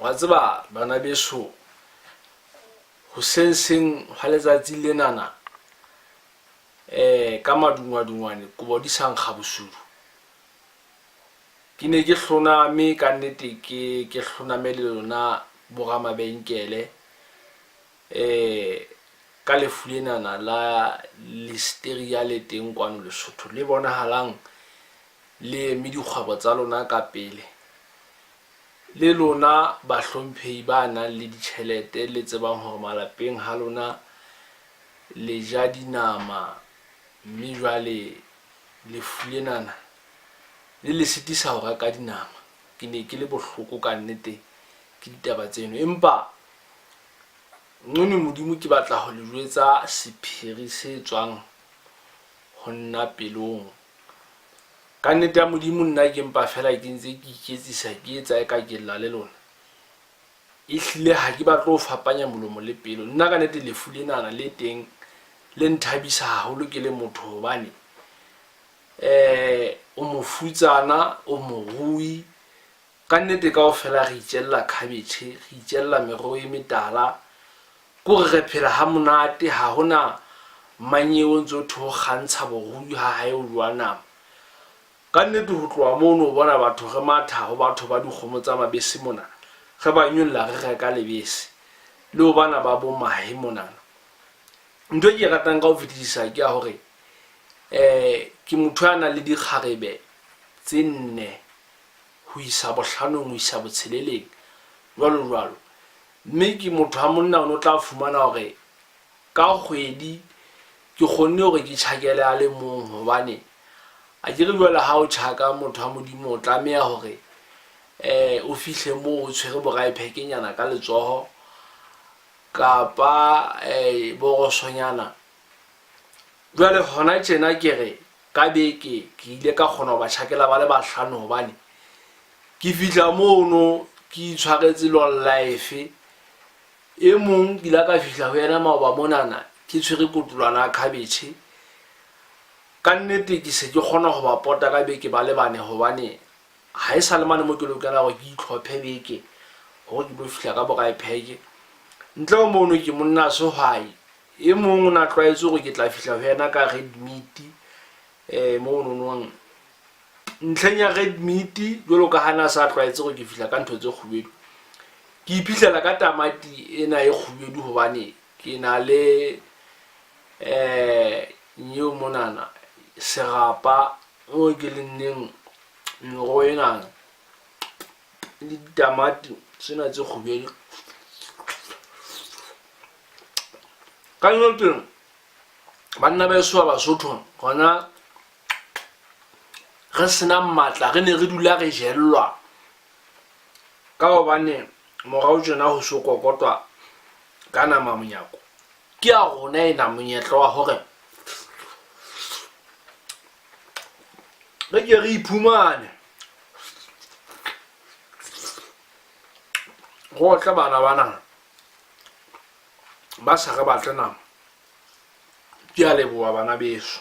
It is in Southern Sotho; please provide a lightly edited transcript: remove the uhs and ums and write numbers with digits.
Wa tseba bana beso, hoseng seng hwa letsatsi lenana ka madungwadungwane kobo di sa nkga bosudu. Ke ne ke hloname ka nnete ke ke hloname le lona boramabenkele ka lefu lenana la listeria le teng kwano Lesotho le bonahalang le eme dikgwebo tsa lona ka pele. Le lona bahlomphehi ba nang le ditjhelete le tsebang hore malapeng ha lona le ja dinama mme jwale lefu lenana le le sitisa ho reka dinama. Ke ne ke le bohloko ka nnete ke ditaba tseno empa Nqone Modimo ke batla ho le jwetsa sephiri se tswang ho nna pelong. Ka nnete ya Modimo nna ke mpa feela ke ntse ke iketsisa ke etsa eka ke lla le lona. Ehlile ha ke batle ho fapanya molomo le pelo. Nna ka nnete lefu lenana le teng le nthabisa haholo ke le motho hobane o mofutsana, o morui, Ka nnete kaofela re itjella khabetjhe, re itjella meroho e metala. Kore re phela ha monate, ha hona mang eo o ntso thwe o kgantsha borui ha hae o jowa nama. Ka nnete ho tloha mono o bona batho re matha ho batho ba dikgomo tsa mabese mona, re ba nyolla re reka lebese. Le ho bana ba bo mahe monana. Ntho e ke e ratang ka ho fetisisa ke ya hore ke motho ya nang le dikgarebe tse nne ho isa bohlanong, ho isa botsheleleng, jwalo jwalo. Mme ke motho wa monna o ne o tla fumana hore ka kgwedi ke kgonne hore ke tjhakele a le mong hobane akere jwale ha o tjhaka motho wa Modimo o tlameha hore o fihle moo o tshwere boraephekenyana ka letsoho kapa borosonyana. Jwale hona tjena ke re Ka beke ke ile ka kgona ho ba tjhakela ba le bahlano hobane ke fihla mono ke itshwaretse long life. E mong ke ile ka fihla ho yena maoba monana ke tshwere kotolwana ya khabetjhe. Ka nnete ke se ke kgona ho ba pota ka beke ba le bane hobane ha e sa le mane mo ke lokela hore ke itlhophe beke hore ke tlo fihla ka boraepheke. Ntle ho mono ke monna sehwai. E mong o ne a tlwaetse hore ke tla fihla ho yena ka red meat mono nong. Ntlheng ya red meat jwalo ka ha na sa tlwaetse hore ke fihla ka ntho tse kgubedu, ke iphihlela ka tamati ena e kgubedu hobane ke na le nyeo monana serapa moo ke lenneng meroho enana le ditamati tsena tse kgubedu. Ka nnete banna ba eso ba Basotho hona re senang matla re ne re dula re jellwa ka hobane morao tjena ho so kokotwa ka nama monyako. Ke ya rona ena monyetla wa hore re ke re iphumane re otle bana bana ba sa re batle nama. Ke a leboha bana beso.